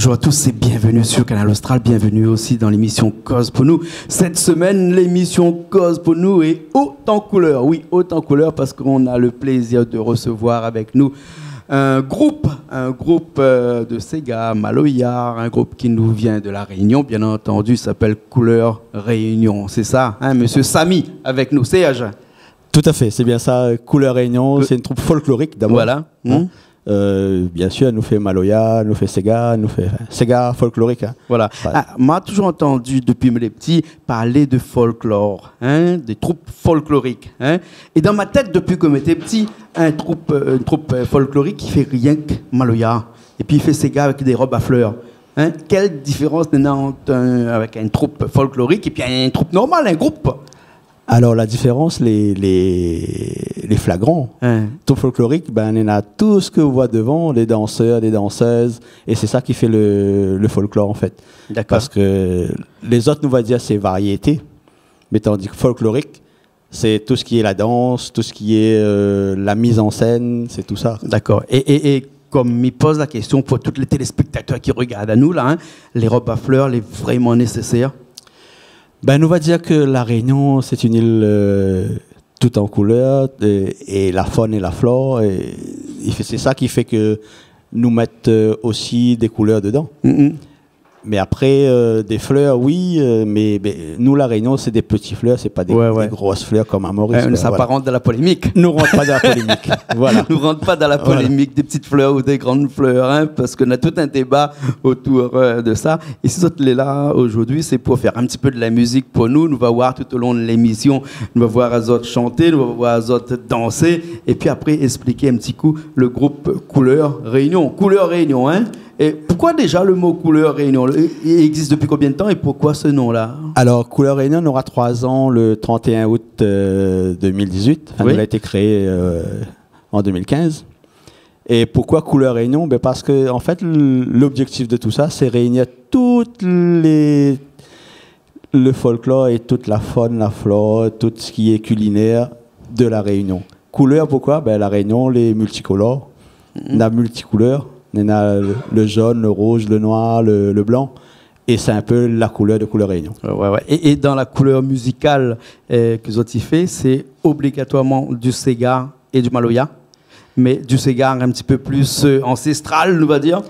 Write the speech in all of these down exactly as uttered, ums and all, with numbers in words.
Bonjour à tous et bienvenue sur Kanal Austral. Bienvenue aussi dans l'émission Koz pou nou. Cette semaine, l'émission Koz pou nou est haute en couleur. Oui, haute en couleur parce qu'on a le plaisir de recevoir avec nous un groupe, un groupe, euh, de séga, maloya, un groupe qui nous vient de La Réunion, bien entendu, il s'appelle Couleur Réunion. C'est ça, hein, monsieur Samy avec nous. Serge. Tout à fait, c'est bien ça. Couleur Réunion, c'est une troupe folklorique d'abord. Voilà. Hein ? Euh, bien sûr, nou fé maloya, nou fé séga, nou fé, enfin, séga folklorique, hein. Voilà. Ouais. Ah, ma la toujours entendu depuis mes petits parler de folklore, hein, des troupes folkloriques, hein. Et dans ma tête, depuis que j'étais petit, un troupe, euh, une troupe, euh, folklorique qui fait rien que maloya, et puis il fait séga avec des robes à fleurs. Hein. Quelle différence néna entre un, avec une troupe folklorique et puis une troupe normale, un groupe ? Alors, la différence, les, les, les flagrants. Hein. Troupe folklorique, ben, néna tout ce que vous voyez devant, les danseurs, les danseuses, et c'est ça qui fait le, le folklore, en fait. D'accord. Parce que les autres, nou va dire, c'est variété, mais tandis que folklorique, c'est tout ce qui est la danse, tout ce qui est, euh, la mise en scène, c'est tout ça. D'accord. Et, et, et comme mi poz la question pour tous les téléspectateurs qui regardent à nous, là, hein, les robes à fleurs, lé vraiment nécessaire ? Ben, nou va dire que La Réunion, c'est une île, euh, tout en couleurs, et, et la faune et la flore, et, et c'est ça qui fait que nou mèt, euh, aussi des couleurs dedans. Mhm. Mais après, euh, des fleurs, oui, euh, mais, mais nous, La Réunion, c'est des petites fleurs, c'est pas des, ouais, ouais, des grosses fleurs comme à Maurice, euh, quoi, ça, voilà. Pas rentrer dans la polémique. Nou rant pa dan la polémique. Voilà. Nou rant pa dan la polémique des petites fleurs ou des grandes fleurs, hein, parce qu'on a tout un débat autour, euh, de ça. Et si zot lé la aujourd'hui, c'est pour faire un petit peu de la musique pour nous. Nou va voir tout au long de l'émission, nou va voir azot chanter, nou va voir azot danser, et puis après expliquer un petit coup le groupe Couleur Réunion. Couleur Réunion, hein. Et pourquoi déjà le mot Couleur Réunion ? Il existe depuis combien de temps et pourquoi ce nom-là ? Alors, Couleur Réunion aura trois ans le trente et un août, euh, deux mille dix-huit. Enfin, oui, il a été créé, euh, en deux mille quinze. Et pourquoi Couleur Réunion ? Ben, parce que, en fait, l-, l'objectif de tout ça, c'est réunir toutes les le folklore et toute la faune, la flore, tout ce qui est culinaire de La Réunion. Couleur, pourquoi ? Ben, La Réunion, lé multicolore. Mhm. Na multicouleur. Na le, le jaune, le rouge, le noir, le, le blanc. Et c'est un peu la couleur de Couleur Réunion. Ouais, ouais, ouais. Et, et dans la couleur musicale, euh, que zot i fé, c'est obligatoirement du séga et du maloya ? Mais du séga un petit peu plus, euh, ancestral, nou va dir.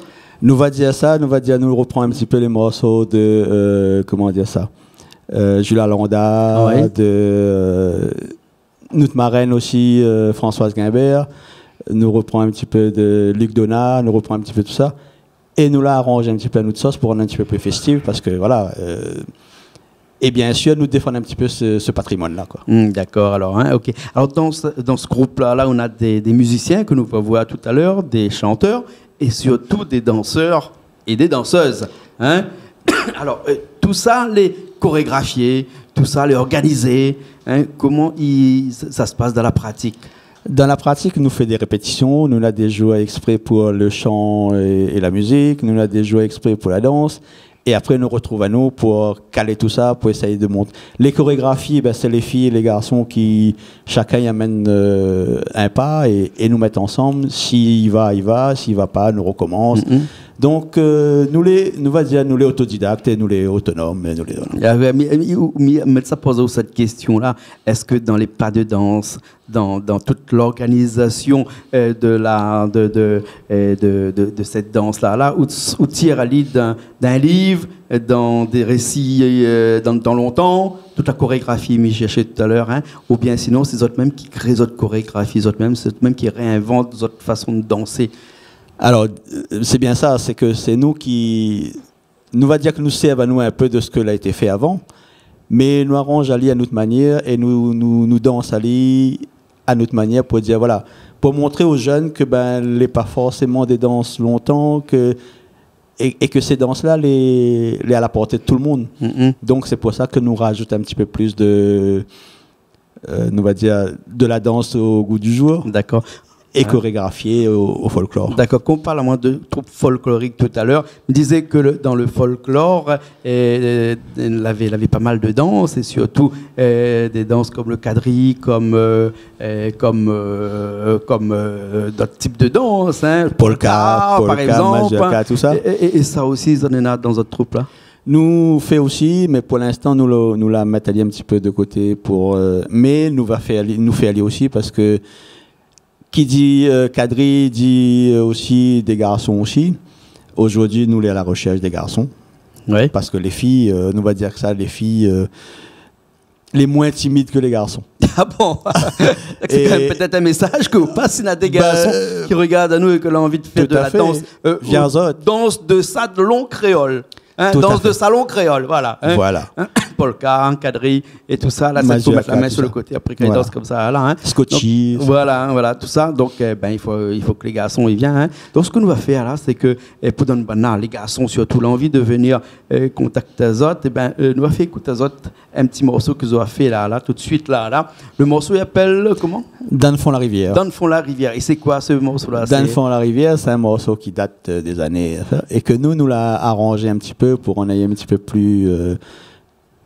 Nou va dir sa, nou va dir, nou repran un petit peu les morceaux de, euh, comment dire ça, euh, Jules Alanda, ouais, de, euh, nout marène aussi, euh, Françoise Guimbert. Nou repran un petit peu de Luc Donat, nou repran un petit peu tout ça. Et nou la aranz un petit peu à notre sauce pour rendre un petit peu plus festif, parce que voilà, euh, et bien sûr, nou défann un petit peu ce, ce patrimoine-là, quoi. Hmm, d'accord, alors, hein, ok. Alors, dans ce, dans ce groupe-là, là, on a des, des musiciens que nou va voir tout à l'heure, des chanteurs, et surtout des danseurs et des danseuses, hein. Alors, euh, tout ça, lé chorégraphié, tout ça, lé organisé, hein, comment i, ça, ça se passe dans la pratique ? Dans la pratique, nou fé des répétitions, nou na des jours exprès pour le chant et, et la musique, nou na des jours exprès pour la danse, et après, nou retrouv anou pour caler tout ça, pour essayer de monter. Les chorégraphies, ben, c'est les filles et les garçons qui, chacun i amène, euh, un pas, et, et nou mèt ensemble. Si i va, i va, si i va pas, nou recommence. Mhm. Donc, euh, nou lé, nou va dir, nou lé autodidactes, et nou lé autonomes, et nou lé, voilà. Ah ouais, mi, mi, mi, mèt sa poz aou cette question-là. Est-ce que dans les pas de danse, dans, dans toute l'organisation, euh, de la, de, de, euh, de, de, de cette danse-là, là, ou, ou tir ali d'un, d'un livre, euh, dans des récits, euh, dans, dans longtemps, toute la chorégraphie, mi shèrsh tout à l'heure, hein, ou bien sinon, c'est zot mèm ki crée zot chorégraphie, zot mèm, c'est zot mèm ki réinvente zot façon de danser. Alors, euh, c'est bien ça, c'est que c'est nous qui, nou va dir que nou sèrv anou un peu de ce que l'a été fait avant, mais nou aranz ali à notre manière et nou, nou, nou dans ali à notre manière pour dire, voilà, pour montrer aux jeunes que, ben, lé pas forcément des danses longtemps, que, et, et que ces danses-là, lé, lé à la portée de tout le monde. Mhm. Donc, c'est pour ça que nou rajoute un petit peu plus de, euh, nou va dir, de la danse au goût du jour. D'accord. é korégrafié o, o folklor. Dakor, kan ou parl amoin de troup folklorik talèr, ou té di ke le, dan le folklor, é, é, lavé, lavé pa mal de dans, é sirtou, é, dé dans kom le kadri, kom, é, é, kom, é, kom, é, dot tip de dans, in, polka, par égzanp, mazurka, tousa. É, é, é sa osi, zot néna dan zot troup la ? Nou fé osi, mé pou linstan, nou la, nou la mèt ali in ti pé de koté pou, é, mé nou va fé ali, nou fé ali osi parske ki di, é, kadri, di, é, osi dé garson osi. Zordi, nou lé a la roshèrsh dé garson. Wi. Parske lé fiy, é, nou va dir sa, lé fiy, é, lé moin timid ke lé garson. Ah bon ? Sé kan mèm pétèt in mésaz ke ou pas, si néna dé garson ki rogard anou é ke la anvi de fèr de la dans, é, vien zot, dans de salon kréol. In, dans de salon kréol, voilà, in. Voilà. In, polka, in, kadri é tousa, la, sé pou mèt la min su le koté, apré, kan i dans konmsa, la, in. Scotchy. Donk, voilà, in, voilà, tousa. Donk, é, bin, i fo, i fo ke lé garson i vien, in. Donk, sak nou va fèr la, sé ke, é, pou donn banna, lé garson sirtou, lanvi de vnir, é, kontakt azot, é bin, é, nou va fé ékout azot in ti morso ke zot la fé la, la, tout suit la, la. Le morso i apèl koman ? Dann fon la rivièr. Dann fon la rivièr. É sé koi se morso la ? Dann fon la rivièr, sé in morso ki dat, é, dé zané, é ke nou, nou la aranzé in ti pé pou rann ali in ti pé pli, é,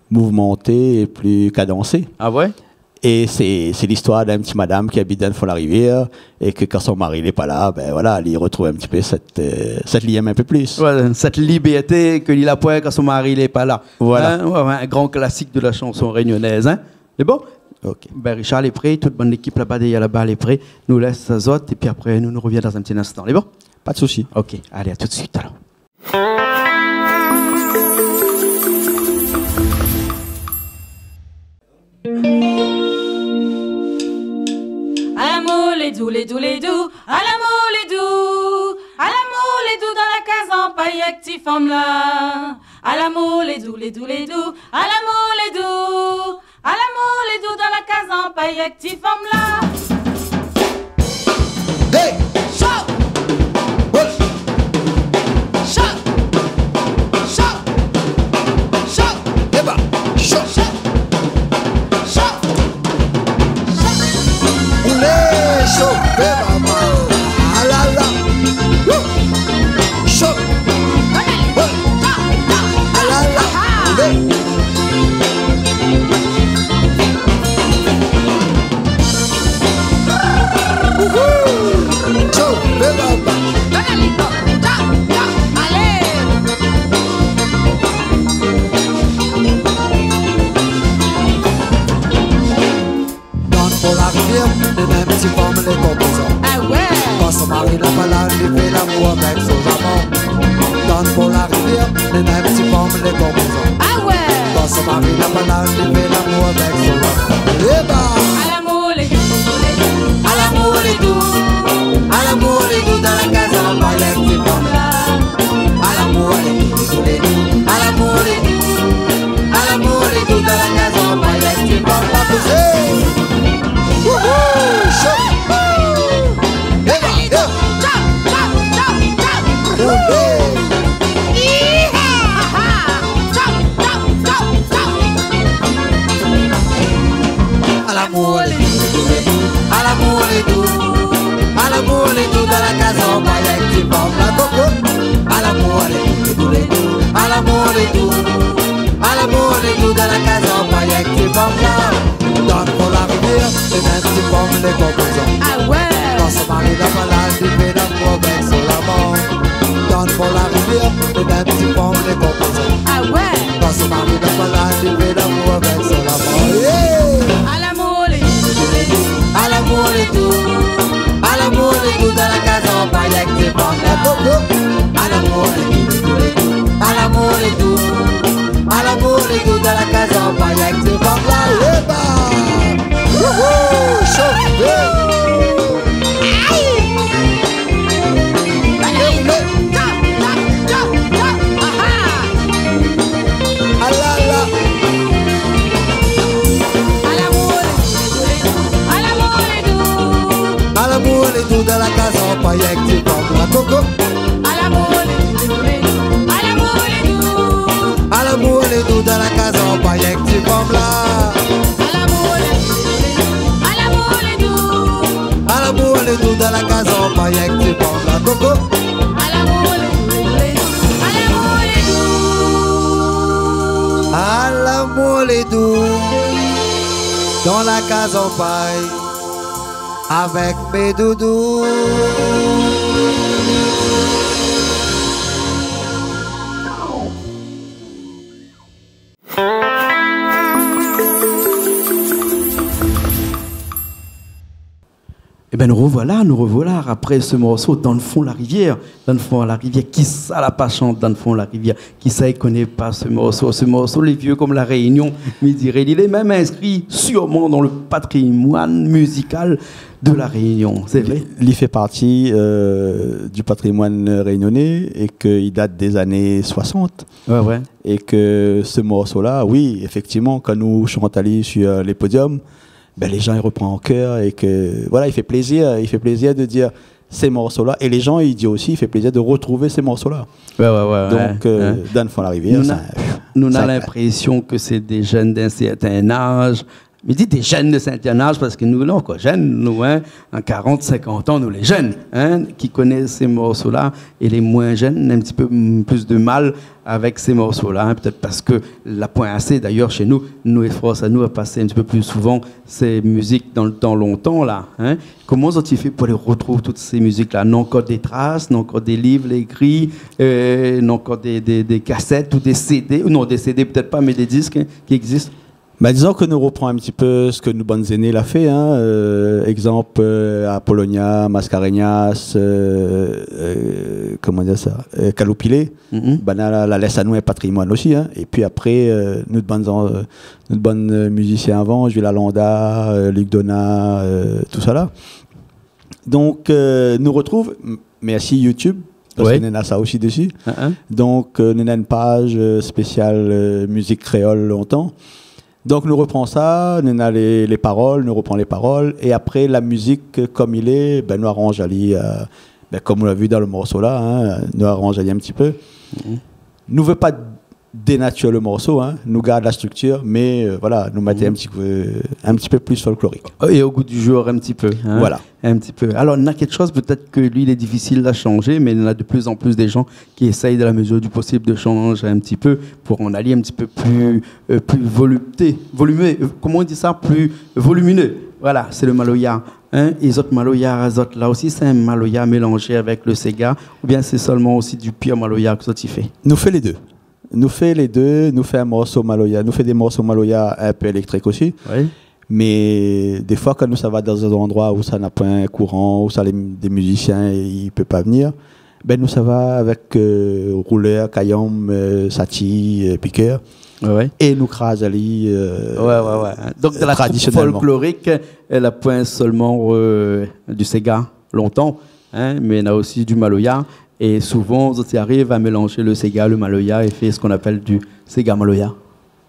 mouvmanté é pli kadansé. Ah ouais ? É sé, sé listoir d'in ti madam ki abit dann fon la rivièr é ke kan son mari lé pa la, bin voilà, li rotrouv in ti pé sèt, é, sèt lien in pé plis. Ouais, sèt libèrté ke li la poin kan son mari lé pa la. Voilà. In, ouais, ouais, in gran klasik de la shanson rényonèz, in. Lé bon ? Ok. Bin, Richard lé pré, tout bann lékip laba, dèrièr laba, lé pré. Nou lès azot, épi apré, nou, nou rovien dan in ti instan. Lé bon ? Pa de sousi. Ok, alé, a tout de suit, alor. Alamour lé dou, lé dou, lé dou. Alamour lé dou. Alamour lé dou dan la kaz an pay èk ti fanm la. Alamour lé dou, lé dou, lé dou. Alamour lé dou. Alamour lé dou dan la kaz an pay èk ti fanm la. Hey ! Sho ! Sho ! Sho ! Sho ! Eba ! Sho ! Sho ! Sho ! Ou lé shofé, mama. Alala. Wouh ! Sho ! Alala. Ou lé Dann fon la rivièr, néna in ti fanm lé konplézan. Ah ouais. Kan son mari la pa la, li fé lamour avèk son amant. Dann fon la rivièr, néna in ti fanm lé konplézan. Ah ouais. Kan son mari la pa la, li fé lamour avèk son amant. Eba ! Alamour lé dou, alamour lé dou, alamour lé dou dan la kaz an pay èk ti fanm la. Alamour lé dou, lé dou, lé dou, alamour lé dou. Alamour lé dou dan la kaz an pay èk ti fanm la. Wouhou ! Sho ! Eba ! Eba ! Olé ! Alamour lé dou, alamour lé dou, alamour lé dou dan la kaz an pay èk ti fanm la. Koko. Alamour lé dou, lé dou, alamour lé dou. Alamour lé dou dan la kaz an pay èk ti fanm la. Dann fon la rivièr, néna in ti fanm lé konplézan. Ah ouais. Kan son mari la pa la, li fé lamour avèk son amant. Dann fon la rivièr, néna in ti fanm lé konplézan. Ah ouais. Kan son mari la pa la, li fé lamour avèk son amant. Yeah ! Alamour lé dou, lé dou, alamour lé dou. Alamour lé dou dan la kaz an pay èk ti fanm la. Koko. Alamour lé dou, lé dou, alamour lé dou. Alamour lé dou dan la kaz an pay èk ti fanm la. Eba ! Wouhou ! Shofé ! Aïe ! Alala. Alamour lé dou, alamour lé dou. Alamour lé dou dan la kaz an pay èk ti fanm la. Koko. Alamour lé dou, lé dou, alamour lé dou. Alamour lé dou dan la kaz an pay èk ti fanm la. Alamour lé dou, lé dou, alamour lé dou. Alamour lé dou dan la Rienk ti bann la koko. Alamour lé dou, alamour lé dou. Alamour lé dou. Dan la kaz an pay. Avèk mé doudou. Ében, nou rovoila, nou rovoila apré se morso, Dan fon la rivièr. Dan fon la rivièr, kisa la pa shant Dan fon la rivièr? Kisa i koné pa se morso? Se morso, lé vié kom La Rényon, mi diré, li lé mèm inskri sirman dan le patrimoine musical de La Rényon, sé vré? Li, li fé parti, euh, du patrimoine rényoné é ke li dat dé zané soisant. Ouais, ouais. É ke se morso-la, oui, éfèktivman, kan nou shant ali sur, euh, les podiums, ben, lé jan i repran an kèr é ke, voilà, i fé plézir, i fé plézir de dir se morso-la. É lé jan i di osi, i fé plézir de retrouv se morso-la. Ouais, ouais, ouais, ouais. Donk, euh, ouais. Dan fon la rivièr, nou na, sé in, nou na linprésion ke sé dé jenn d'in sèrtin az, mi di dé jenn de sèrtin az, parske nou, la, ankor jenn, nou, hein, an karant, sinkant an, nou lé jenn, hein, ki koné se morso-la, é lé moin jenn, in ti pé, mm, plis de mal avèk se morso-la, hein, pétèt parske la poin asé, dayèr, shé nou, nou éfors anou a pasé in ti pé plis souvan se mizik dan le tan lontan, la, hein. Koman zot i fé pou alé retrouv tout se mizik-la? Néna ankor dé tras, néna ankor dé liv ékri, euh, néna ankor dé, dé, dé kasèt ou dé CD, ou non, dé CD pétèt pa, mé dé disk, hein, ki égzis? Ba, dizon ke nou repran in ti pé sak nout bann zéné la fé, hein, euh, égzanp, euh, Apolonia, Mascarenhas, euh, euh, koman dir sa, euh, Kaloupilé. Mhm. Banna la, la lès anou in patrimoine osi, hein. É pi apré, euh, nout bann, euh, nout bann, euh, mizisien avan, Jules Alanda, euh, Luc Donat, euh, tousala. Donk, euh, nou retrouv, m-, mèrsi YouTube, parske, ouais, nou néna sa osi dési. Hein, hein. Donk, euh, nou néna in paz, euh, spésial, euh, mizik kréol lontan. Donk, nou repran sa, nou néna lé, lé parol, nou repran lé parol, é apré, la mizik, euh, kom i lé, ben, nou aranj ali, euh, ben, kom ou la vi dan le morso-la, hein, nou aranj ali in ti pé. Mhm. Nou vé pa dénatir le morso, hein. Nou gard la striktir, mé, euh, voilà, nou mèt, mhm, in ti pé, in ti pé plis folklorik. É o gou di jour, in ti pé, hein. Voilà. In ti pé. Alor, néna kékshoz pétèt ke li, lé difisil a shanjé, mé néna de plis an plis de jan ki éséy, dan la mezir di posib, de shanj in ti pé pou rann ali in ti pé pli, euh, pli volupté-, volumé, euh, koman i di sa, pli voluminé. Voilà, sé le maloya, hein. É zot maloya, zot la osi, sé in maloya mélanzé avèk le séga, oubien sé solman osi du pur maloya ke zot i fé? Nou fé lé dé. Nou fé lé dé, nou fé in morso maloya, nou fé dé morso maloya in pé éléktrik osi. Oui. Mé défoi, kan nou sava dan dé zandroi ousa na poin kouran, ousa lé, dé mizisien i pé pa vnir, ben, nou sava avèk, euh, roulèr, kayanm, euh, sati, euh, pikèr. Ouais, ouais. É nou kraz ali, euh, tradisionèlman. Ouais, ouais, ouais. Donk, dan la troup folklorik, euh, la poin solman, euh, du séga lontan, hein, mé néna osi du maloya. É souvan, zot i ariv a mélanzé le séga, le maloya é fé sak i apèl du séga maloya.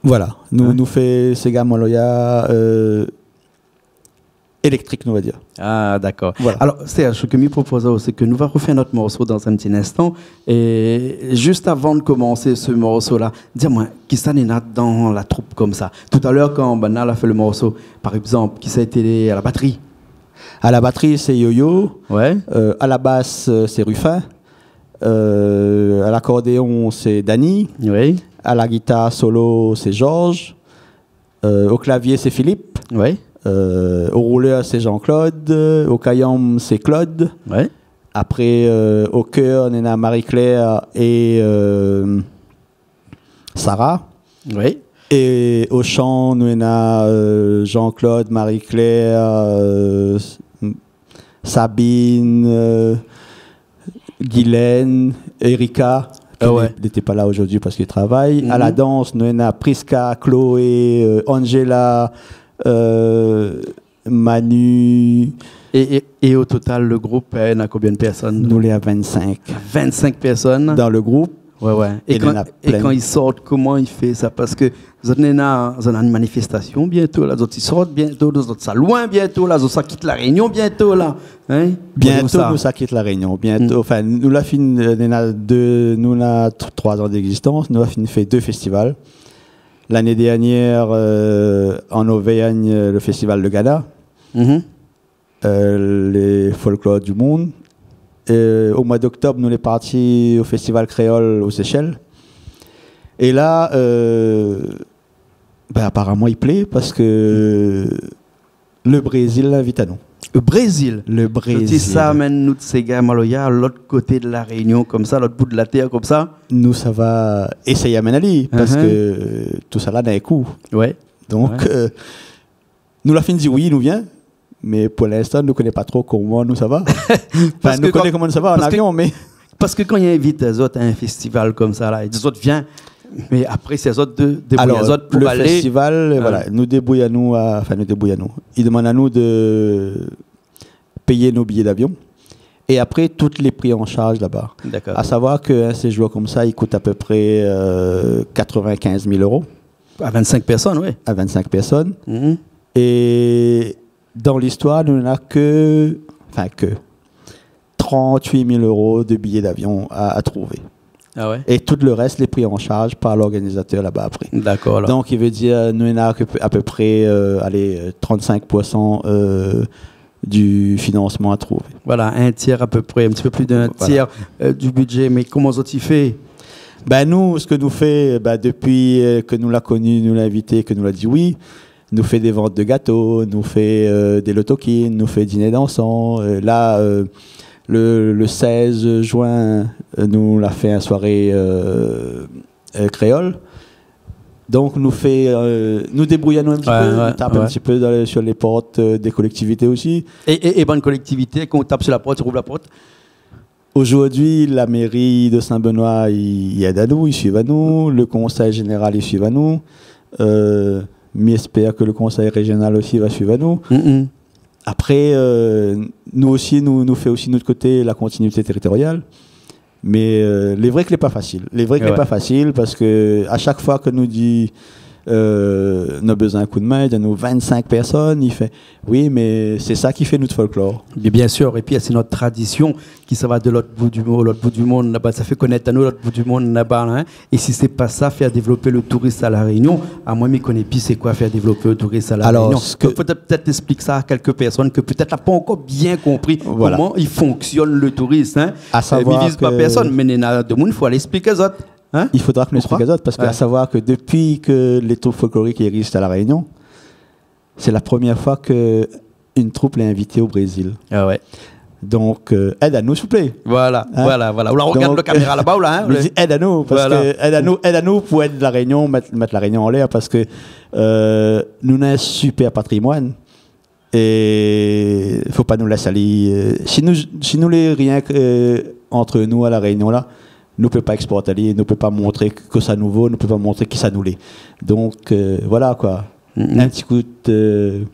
Voilà. Nou, hein, nou fé séga maloya, euh, éléktrik, nou va dir. Ah, dakor. Voilà. Alor, Serge, sak mi propoz, sé ke nou va refé nout morso dan in ti linstan. É zis avan de komansé se morso-la, di amoin, kisa néna dan la troup konmsa? Talèr, kan banna la fé le morso, par égzanp, kisa lété a la batri? A la batri, sé Yoyo. Ouais. Euh, a la bas, euh, sé Rufin. Euh, a lakordéon, sé Dany. Oui. A la gitar solo, sé Georges. Euh, o klavié, sé Philippe. Oui. Euh, o roulèr, sé Jean-Claude. O kayanm, sé Claude. Oui. Apré, euh, o kèr, néna Marie-Claire é, euh, Sarah. Oui. É o shan, nou néna, euh, Jean-Claude, Marie-Claire, euh, S-, Sabine, euh, Guylaine, Erika, ki, ah ouais, lété pa la zordi parske li travay. Mhm. A la dans, nou néna Prisca, Chloé, euh, Angela, euh, Manu. É, é, é o total, le group, euh, na konbien de pèrsone? Nou lé a vinn-sink. Vinn-sink pèrsone? Dan le group. Ouais, ouais. É kan, é kan i sort, koman i fé sa? Parske zot néna, zot néna in manifestasion biento la, zot i sort biento, zot sa loin biento la, zot sa kit La Rényon biento la. Hein? Biento, nou sa kit La Rényon. Biento, anfin, nou la fine, euh, néna dé, nou néna t-, troi zan d'égzistans, nou la fine fé dé festival. Lané dernièr, euh, an Auvergne, euh, le festival de Ghana, euh, le folklor du mond. euh, o moi d'oktob, nou lé parti o Festival Kréol o Séshèl. É la, euh, bin, aparaman, i plé parske le Brézil la invit anou. Le Brézil. Le Brézil. Zot i sa amenn nout séga maloya lot koté de La Rényon, konmsa, lot bout de la tèr, konmsa. Nou sava éséy amenn ali, parske, euh, tousala na in kou. Ouais. Donk, euh, nou la fine di oui, nou vien, mé pou linstan, nou koné pa tro koman nou sava. Parske nou koné koman nou sava an avion, mé Parske kan i invit azot a in festival konmsa la, i di azot vien, mé apré sé azot de débrouy azot pou alé. Alor, le festival, euh, voilà, nou débrouy anou, anfin, nou débrouy anou. I demann anou de péyé nout biyé d'avion. É apré, tout lé pri an sharz laba. Dakor. A savoir ke in séjour konmsa, i kout apépré, euh, quatre-vingt-quinze mille euros. A vinn-sink pèrsone, oui. A vinn-sink pèrsone. Mhm. É dan listoir, nou na ke, anfin, ke trente-huit mille euros de biyé d'avion a, a trouvé. Ah ouais ? É tout le rès lé pri an sharz par lorganizatèr laba apré. Dakor, alor. Donk, i vé dir, nou na ke, apépré, euh, alé, euh, trente-cinq pour cent, euh, du finansman a trouvé. Voilà, in tièr apépré, in ti pé plis d'in tièr, euh, du budjé. Mé koman zot i fé ? Bin, nou, sak nou fé, bin, dopi, euh, ke nou la koni, nou la invité, ke nou la di oui, nou fé dé vant de gato, nou fé, euh, dé lotokin, nou fé diné dansan. Euh, la, euh, le, le seize juin, euh, nou la fé in soiré, euh, euh, kréol. Donk, nou fé, euh, nou débrouy anou in ti pé, nou tap in ti pé dan lé, sur lé port, euh, dé kolektivité osi. É, é, é bann kolektivité, kan ou tap sur la port, ou rouv la port ? Zordi, la méri de Sin-Benoi, i, i èd anou, i suiv anou. Le konsèy zénéral, i suiv anou. Euh, mi èspèr ke le konsèy rézional osi va suiv anou. Mm. Apré, euh, nou osi, nou, nou fé osi nout koté, la kontinuité téritorial. Mé, euh, lé vré ke lé pa fasil. Lé vré ke lé pa fasil parske a shak foi ke nou di, euh, nou na bezoin in kou d'min, i di anou vinn-sink pèrsone, i fé, oui, mé sé sa ki fé nout folklor. Mé bien sir, épi sé nout tradision ki sava de lot bout du mo-, lot bout du monn laba, sa fé konèt anou lot bout du monn laba, in. É si sé pa sa, fé dévlop le touris a La Rényon, amoin, mi koné pi sé koi fé dévlop le touris a La Rényon. Alor, sak... Donk, fo pétèt, pétèt ésplik sa a kèk pèrsone ke pétèt la pa ankor bien konpri koman i fonksionn le touris, in. A savoir ke... Euh, mi viz pa pèrsone, mé néna demoun, fo alé ésplik azot, in. I fodra ke nou ésplik azot, parske a savoir ke dopi ke lé troup folklorik i égzis a La Rényon, sé la promièr foi ke in troup lé invité o Brézil. Ah ouais. Donk, euh, èd anou, siouplé. Voilà, voilà, voilà. Ou la rogard le kaméra laba, ou la, in, mi di, èd anou, parske èd anou, èd anou pou èd La Rényon, mèt, mèt La Rényon anlèr, parske, euh, nou na in super patrimoine. É fo pa nou lès alé, euh, si nou, si nou lé rienk, euh, ant nou a La Rényon la, nou pé pa éksport ali, nou pé pa montré kosa nou vo, nou pé pa montré kisa nou lé. Donk, euh, voilà koi. Mm. In ti kou de, euh,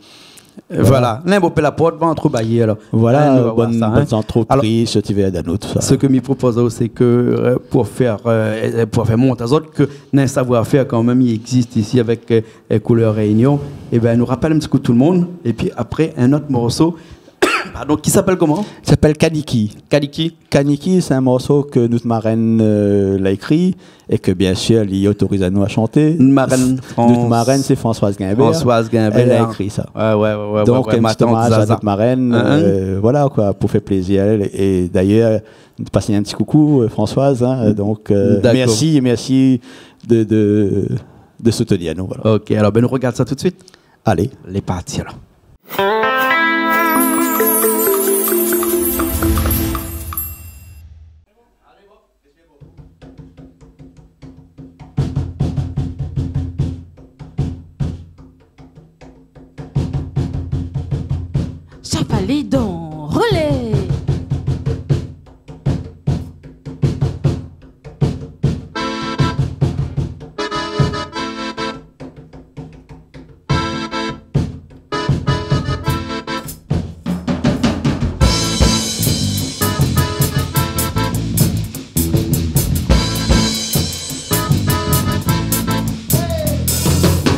voilà. Voilà. Nin, bon, pé la port, va antrebayé, alor. Voilà, nou va voir sa, in. Bann antrepriz, alor, si ti vé èd anou, tousa. Sak mi propoz, sé ke, euh, pou fé, euh, pou fé mont azot ke néna in savoir-fèr kan mèm i égzis isi avèk, euh, Koulèr Rényon, ébin, nou rapèl in ti kou tout le monn, épi apré, in ot morso, pardon, ki apèl koman ? I apèl Kaniki. Kaniki. Kaniki, sé in morso ke nout marèn, euh, la ékri, é ke, bien sir, li otoriz anou a shanté. Nout marèn, Frans-, nout marèn, sé Françoise Guimbert. Françoise Guimbert. Èl la ékri sa. Ouais, ouais, ouais, ouais. Donk, ouais, in ti omaz a nout marèn, euh, voilà, koi, pou fé plézir a èl. É dayèr, pas in ti koukou, euh, Françoise, in, euh, donk, euh, mèrsi, mèrsi de, de, de soutenir anou, voilà. Ok, alor, bin, nou rogard sa tout de suit. Alé. Lé parti, alor. Sa i apèl dan Relais.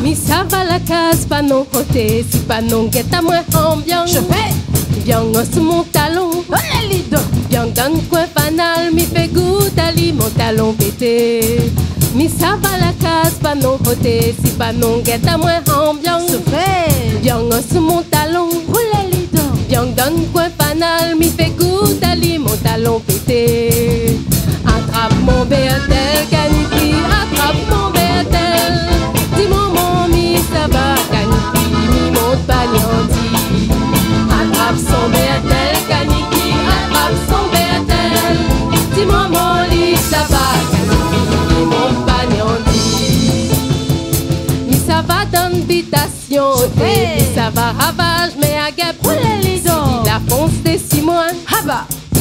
Mi sava la kaz pa non koté, si pa non gèt amoin anbians. Viann sou mon talon, olé li don. Viann dan koin fanal, mi fé gout ali, mon talon pété. Mi sava la kaz pa non koté, si pa non gèt amoin anbians. Viann sou mon talon, olé li don. Viann dan koin fanal, mi fé gout ali, mon talon passion. Hey. Li sava ravaz, mé a gèp. Oulala. Si li la fons dési moin. Haba.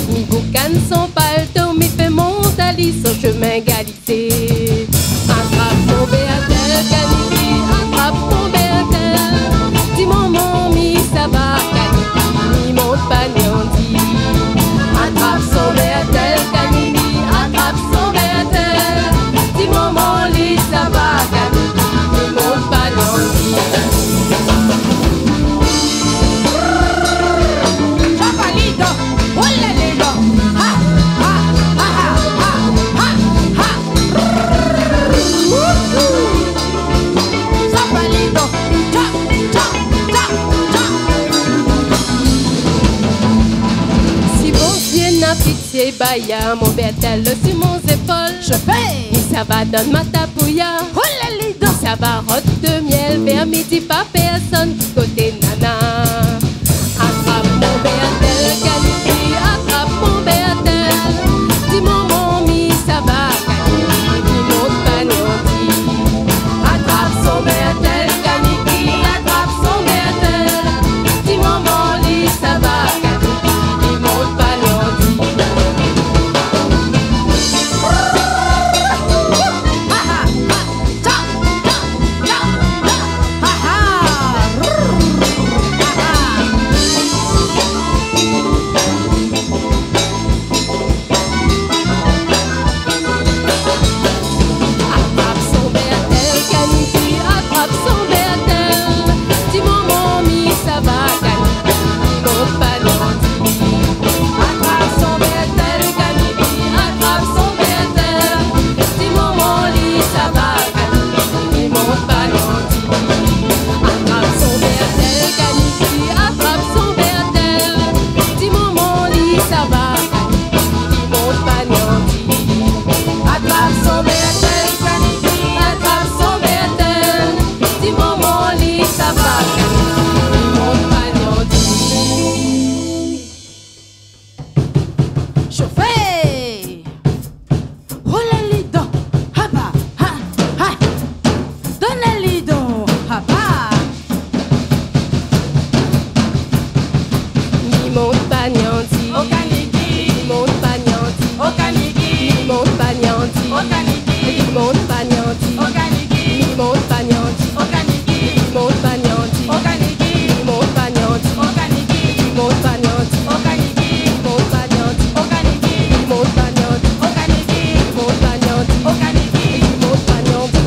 Mi boukann son palto, mi fé mont ali son shomin galité. Atrap mon bèrtèl, Kaniki, atrap mon bèrtèl. Di momon mi sava, Kaniki, mi mont pa nyandi. Atrap son bèrtèl, Kaniki, atrap son bèrtèl. Di momon li sava, Kaniki, mi mont pa nyandi. Sa pa li, don. Oulala, don. Ha, ha, ha. Wouhou. Sa pa li, don. Tcha, tcha, tcha, tcha. Si Bondié na pitié, baya mon bèrtèl si mon zépol. Shoufé. Mi sava dann Matapouya. Oulala, don. Mi sava rod de mièl vèr midi, pa pèrsone koté nana. Atrap mon bèrtèl, Kaniki, atrap mon bèrtèl. Di momon mi sava, Kaniki, mi mont pa nyandi. Atrap son bèrtèl, Kaniki, atrap son bèrtèl. Di momon li sava, Kaniki, mi mont pa nyandi. Atrap son bèrtèl, Kaniki, atrap son bèrtèl. Di momon mi sava, Kaniki, mi mont pa nyandi. Atrap son bèrtèl, Kaniki, atrap son bèrtèl. Di momon li sava, Kaniki, mi mont pa nyandi. Atrap son bèrtèl, Kaniki, atrap son bèrtèl. Di momon li sava, Kaniki, mi mont pa nyandi. Atrap son bèrtèl, Kaniki, atrap son bèrtèl. Di momon li sava, Kaniki, mi mont pa nyandi. Shoufé. Oulala, don. Haba, ha, ha. Donn ali, don. Haba. Mi mont pa nyandi. O Kaniki. Mi mont pa nyandi. O Kaniki. Mi mont pa nyandi. O Kaniki. Mi mont pa nyandi. O Kaniki. Mi mont pa nyandi. O Kaniki. Mi mont pa nyandi. O Kaniki. Mi mont pa nyandi. O Kaniki. Mi mont pa nyandi. O Kaniki. Mi mont pa nyandi. O Kaniki. Mi mont pa nyandi. O Kaniki. Mi mont pa nyandi. O Kaniki. Mi mont pa nyandi.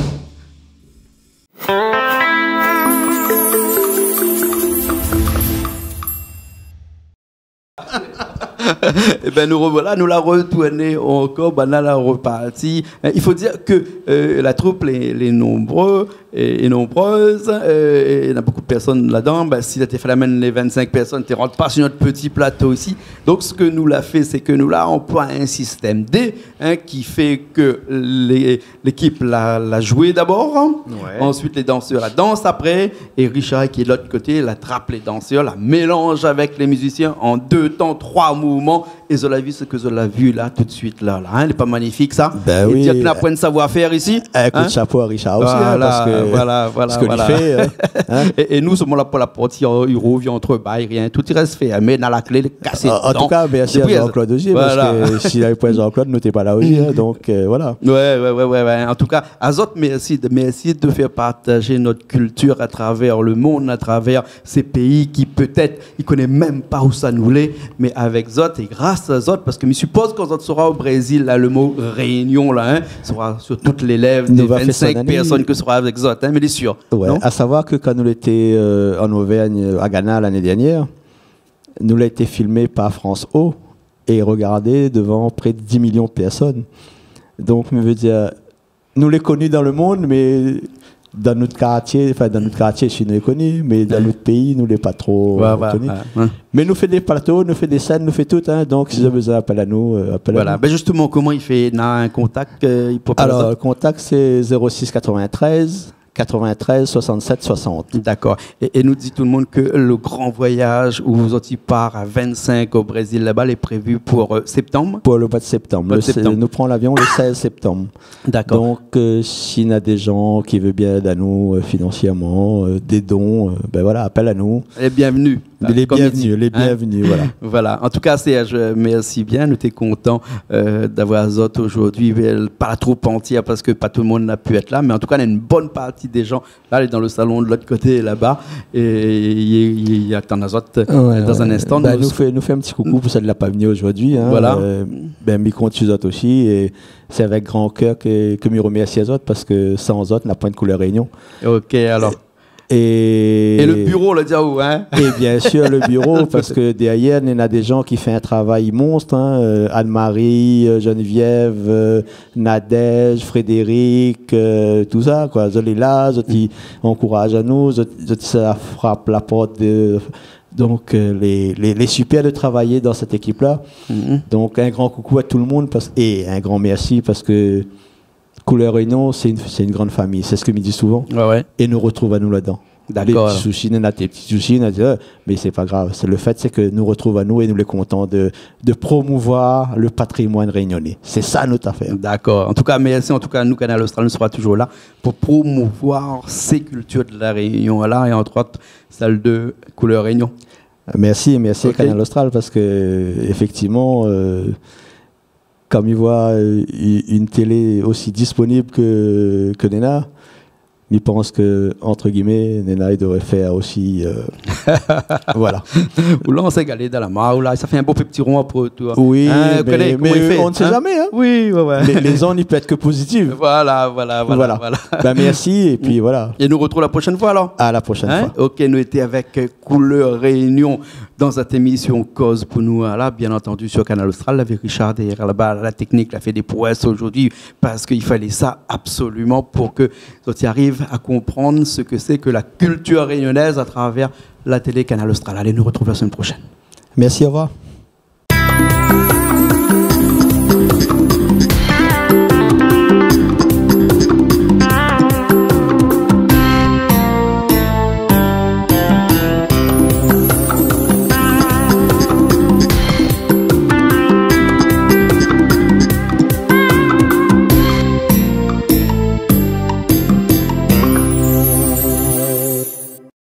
Ében, nou revoila, nou la retourné ankor, banna la reparti. Hein, il faut dire que, euh, la troupe lé, lé nombreux et, et nombreuses, euh, et néna bonpé de pèrsone ladan. Bin, si la té fé la mèm, lé vinn-sink pèrsone té rant pa si nout pti plato isi. Donk, sak nou la fé, sé ke nou la anploi in sistèm dé, hein, ki fé ke lé, lékip la, la zoué dabor, hein. Ouais. Ansuit, lé dansèr la dans apré. É Richard, ki lé de lot koté, la trap lé dansèr, la mélanz avèk lé mizisien an dé tan, troi mouvman. É zot la vi sak zot la vi la, tout suit la, la, hein. Lé pa manifik, sa ? Bin oui. É dir ke na poin de savoir-fèr isi, hein ? In kou de shapo à Richard osi, hein, parske sak li fé, hein. É, é nou, solman la, pou la parti, i rovien antrebar, rien. Tout i rès fé, mé na la klé, lé kasé dedan. An tou ka, mèrsi à Jean-Claude osi, parske si lavé poin Jean-Claude, nou té pa la osi, hein, donk, euh, voilà. Ouais, ouais, ouais, ouais, ouais. An tou ka, azot, mèrsi de, mèrsi de fé partaz nout kiltir atravèr le monn, atravèr sé péi ki pétèt i koné mèm pa ousa nou lé, mé avèk zot, é gras a zot, parske mi sipoz kan zot sera o Brézil, la, le mo réunion, la, hein, sera sur tout lé lèv dé vinn-sink pèrsone ke sera avèk zot, hein, mé lé sir. Ouais, non ? À savoir que quand nous l'étions, euh, en Auvergne, euh, à Ghana l'année dernière, nous l'étions filmés par France O et regardés devant près de dix millions de personnes. Donc, je veux dire, nou lé koni dan le monn, mé dan nout kartié, anfin, dan nout kartié, si nou lé koni, mé dan nout péi, nou lé pa tro koni. Ouais, ouais, ouais. Mé nou fé dé plato, nou fé dé sèn, nou fé tout, hein. Donk, si zot la bezoin, apèl anou, euh, apèl anou. Voilà. Bin, zistoman, koman i fé, na in kontak, euh, i pé apèl azot ? Alors, le contact, c'est zéro six quatre-vingt-treize, quatre-vingt-treize, soixante-sept, soixante. D'accord. Et, et nous dit tout le monde que le grand voyage où vous y part à vingt-cinq au Brésil, là-bas, il est prévu pour, euh, septembre. Pour le mois de septembre. Mois de Le, septembre. Nous prenons l'avion le seize septembre. D'accord. Donc, euh, s'il y a des gens qui veulent bien aider à nous, euh, financièrement, euh, des dons, euh, ben voilà, appelle à nous. Et bienvenue. Lé bienvni, lé bienvni, voilà. Voilà. An tou ka, Serge, euh, mèrsi bien. Nou té kontan, euh, d'avoir azot zordi, euh, pa la troup antièr parske pa tout le moun la pu èt la, mé an tou ka, na in bone parti dé jan la, lé dan le salon de lot koté laba, é i, i, i atann azot, euh, dan in instan. Bin, nou fé, nou fé in ti koukou pou sak la pa vni zordi, in. Voilà. Euh, bin, mi kont si zot osi, é sé avèk gran kèr ke, ke mi remèrsi azot, parske san zot, na poin de Couleur Réunion. OK, alor. É, é le biro, la di aou, in ? É biensir, le biro, parske dèrièr, néna dé jan ki fé in travay monstre, in, euh, Anne-Marie, euh, Geneviève, euh, Nadège, Frédéric, euh, tousa, koi. Zot lé la, zot i ankouraz anou, zot, zot sa frap la port de, donk, euh, lé, lé, lé super de travay dan sèt ékip-la. Mhm. Donk, in gran koukou a tout le moun, pars-, é in gran mèrsi, parske Couleur Réunion, sé in, sé in gran fami. Sé sak mi di souvan. Ouais, ouais. É nou retrouv anou ladan. D'accord. Dé ti sousi, néna dé ti sousi, néna dé, euh, mé sé pa grav. Sé le fèt, sé ke nou retrouv anou é nou lé kontan de, de promouvoir le patrimoine réunionnais. Sé sa nout afèr. D'accord. An tou ka, mèrsi. An tou ka, nou, Kanal Austral, nou sera toujours là pour promouvoir ces cultures de la Réunion, là, et entre autres celle de Couleur Réunion. Mèrsi, mèrsi a Kanal Austral, parske, éfèktivman, euh, kan mi voi, euh, u-, une télé aussi disponible que, que néna, mi pans ke, entre guillemets, néna i devré fé osi, euh, voilà. Ou la, ou sa galé dan la mar, ou la, sa fé in bo pé ti ron apré, ou voi. Oui, mé, mé on ne sait jamais, hein. Oui, ouais, ouais. Les, les ondes, il peut être que positif. Voilà, voilà, voilà, voilà. Bin, mèrsi, épi voilà. É nou retrouv la proshèn foi, alor. À la prochaine fois. OK, nou lété avèk, euh, Couleur Réunion dan sèt émisyon Koz pou nou, la, bien entendu, sur Kanal Austral. Lavé Richard dèrièr laba, la teknik, la fé dé prouès zordi, parske i falé sa absolument pour que zot i ariv a konprann sak sé ke la culture réunionnaise à travers la télé Kanal Austral. Alé, nou retrouv la semaine prochaine. Mèrsi, au revoir.